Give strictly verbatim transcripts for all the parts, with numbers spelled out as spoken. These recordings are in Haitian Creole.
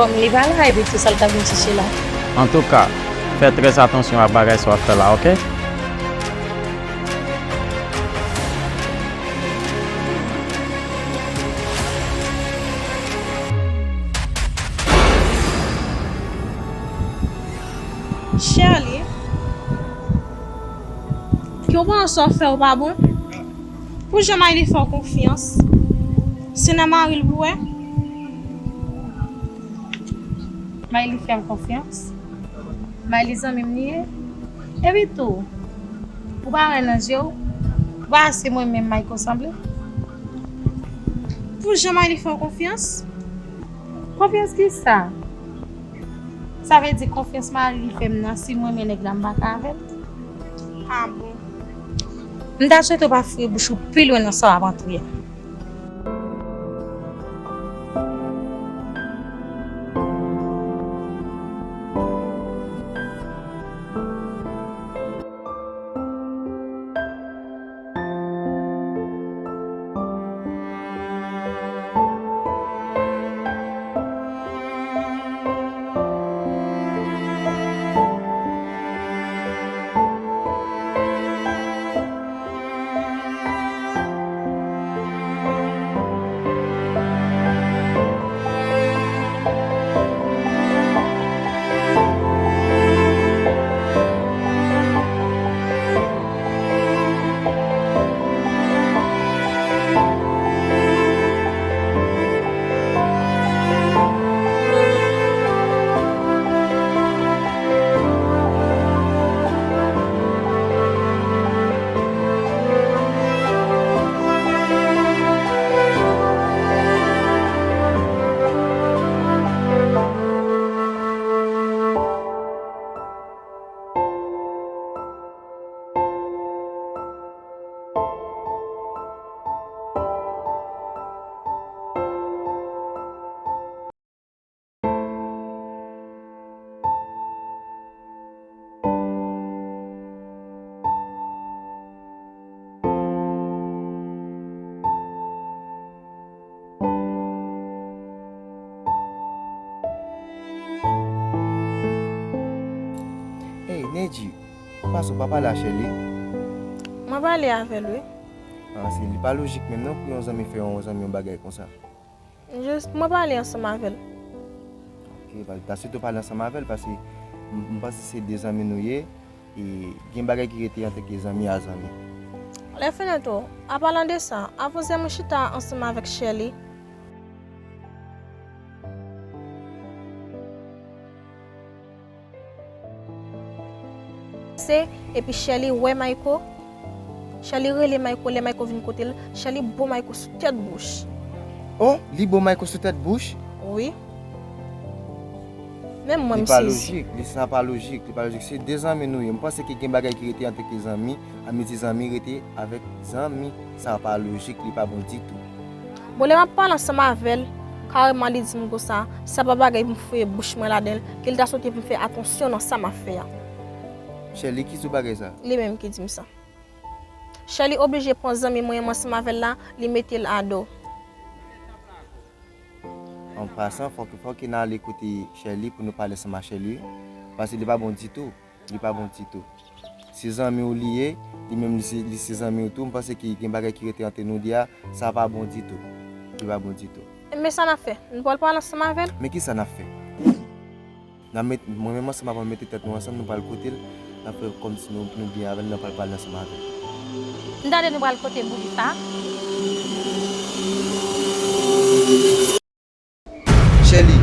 Kòm li pa la, epi tou sa l t ap vin chèche la. Antouka, fè trè atansyon ak bagay sa w ap fè la, oke? Sherly, ki w panse w ap fè w pa bon? Pou jan Mayli fè w konfyans, se nan mari l pou w wè? Mayli fè m konfyans? Mayli zanmi m li ye? Epi tou, ou pa wè nan je w, ou pa wè se mwen menm Mayko sanble? Pou jan Mayli fè w konfyans? Konfyans kisa? Sa vle di konfyans mari li fè m nan, si m renmen nèg la, m pa ka avè l? A bon. M ta swete w pa foure bouch ou pi lwen nan sa w ap antre a. Hey, Nedji, ou panse w pa pale a Sherly? Mwen pale avè l, wi. Ah, se, li pa lojik menm non pou yon zanmi fè yon zanmi yon bagay konsa. Jis, mwen pale ansanm avè l. Ok, pa, ta sitou pale ansanm avè l, paske m, m panse se de zanmi nou ye, e gen bagay ki rete antanke zanmi a zanmi. Lè fini tou, an palan de sa, avan yè mwen chita ansanm avèk Sherly. Se, epi Sherly wè Mayko. Sherly rele Mayko, lè Mayko vin kote l, Sherly bo Mayko sou tèt bouch. Oh, li bo Mayko sou tèt bouch? Wi. Menm mwen m sezi. Li pa lojik, li, sa pa lojik, li pa lojik. Se de zanmi nou ye. M panse ke gen bagay ki rete antanke zanmi, amiti zanmi rete avèk zanmi. Sa pa lojik, li pa bon ditou. Bon, lè m ap pale ansanm avè l, kareman li di m konsa, sa pa bagay pou m foure bouch mwen ladan l, ke l ta swete pou m fè atansyon nan sa m ap fè a. Sherly ki di w bagay sa? Li menm ki di m sa. Sherly oblije pran zanmi mwen menm ansanm avè l la, li mete l ado. An pasan, fòk, fòk n ale kote Sherly pou nou pale ansanm ak Sherly, paske li pa bon ditou. Li pa bon ditou. Se zanmi w li ye, li menm li se, li se zanmi w tou. M panse ke gen bagay ki rete ant nou de a, sa pa bon ditou. Li pa bon ditou. Men sa n ap fè? Nou pral pale ansanm avè l? Men kisa n ap fè? N ap met, mwen menm ansanm avè l, mete tèt nou ansanm, nou pral kote l, n ap fè kòmsi nou, nou byen avè l, n ap pral pale ansanm avè l. M tande nou pral kote bourik sa. Sherly,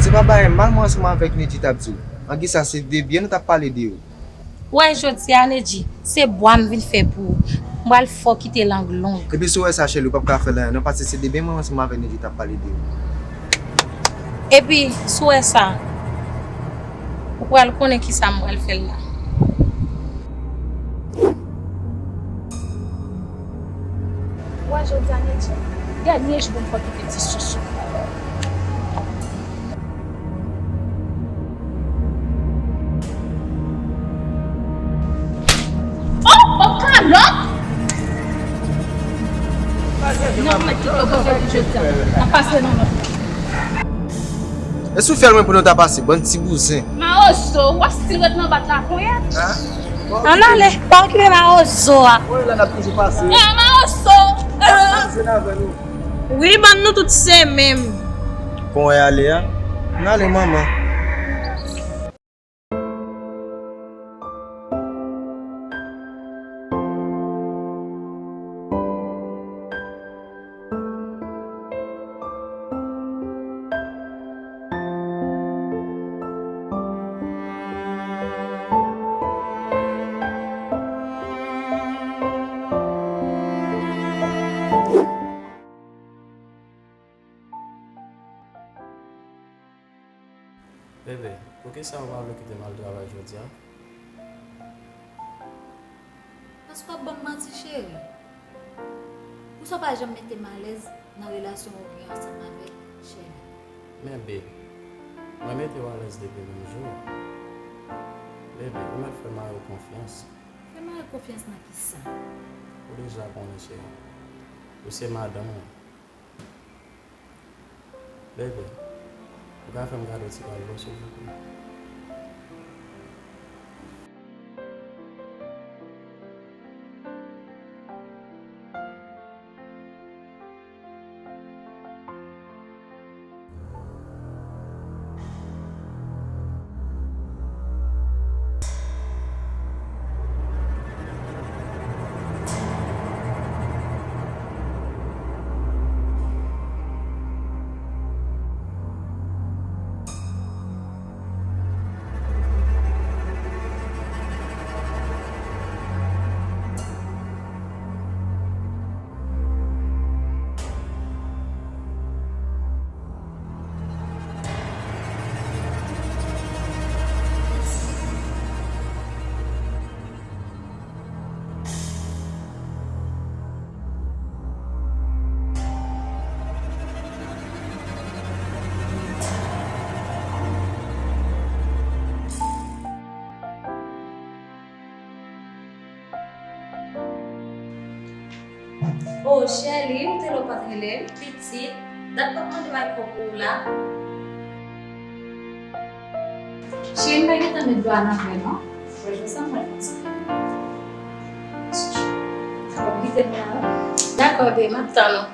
se pa bagay mal mwen ansanm avèk Nedji t ap di w. An kisa se de byen nou t ap pale de yo. Ou wè jodi a, Nedji, se bwa m vin fè pou ou. M pral fè w kite lang long. Epi si w wè sa, Sherly, ou p ap ka fè l anyen non, paske se de byen mwen ansanm avèk Nedji t ap pale de yo. Epi si w wè sa, ou pral konnen kisa m pral fè l la. Wè jodi a, Nedji, dènye jou pou m fè w kite ti sousou. Oh, bon kalòt! Non, mwen kite w pou jodi a. N ap pase nan lòt. Èske w fè l mwen pou nou ta pase, bann ti bouzen? Mawozo, w ap still ret nan bat la, konyèt? Ann ale, pa okipe mawozo a. Woy, la n ap toujou pase. Ah, mawozo! Pase nan avè nou. Wi, bann nou tout se menm. Bon, w ale a? N ale, manman. Bebe, poukisa ou pa vle kite m al travay jodi a? Paske w ap ban m manti, cheri. Poukisa w pa janm mete m alèz nan relasyon w gen ansanm avèk Sherly? Men, Bebe, mwen mete w alèz depi menm jou. Bebe, ou mèt fè mari w konfyans. Fè mari w konfyans nan kisa? Ou deja konnen, cheri. Ou se madanm mwen. Bebe, ou ka fè m kado ti kal dlo, silvouplè? Oh, Sherly, ou te lè w pa t rele m, pitit, dat m ap mande Michael pou ou la. Cheri, m pa gentan met dlo a nan ven non. Mwen jwenn sa mwen konsa. Dakò, kite m la. Dakò, bebe, m ap tann ou.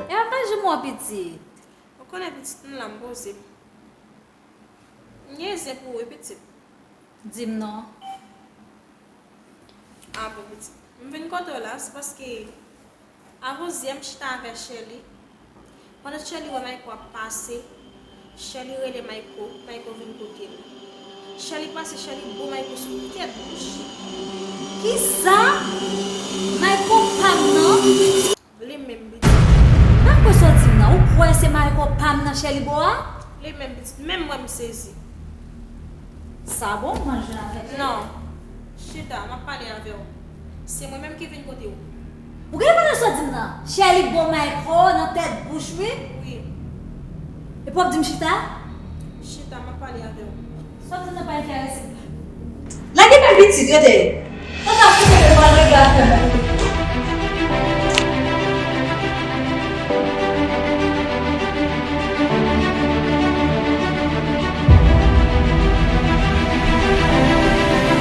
E a pa janm wè pitit. Ou konnen pitit m la, m poze m. M gen zen pou ou wi pitit. Di m non. Ah bon pitit. M vin kote w la, se paske avan yè m chita avè Sherly. Pandan Sherly wè Michael ap pase, Sherly rele Michael, Michael vin kote l. Sherly pase, Sherly bo Michael sou tèt bouch li. Kisa? Michael pa m nan? Li menm pitit. M pa kwè sa w di m nan. Ou kwè se Michael pa m nan Sherly bo a? Li menm pitit. Menm mwen m sezi. Sa bon, mwen jwenn avèk li. Non. Chita, m ap pale avè w. Se mwen menm ki vin kote w. Ou genlè pa tande sa w di m nan. Sherly bo Michael nan tèt bouch wi. Wi. Epi w ap di m chita? Chita, m ap pale avè w. Sa w di m nan pa enterese m. Lage men pitit, rete. Sa w ap fè, se pa regle afè mwen.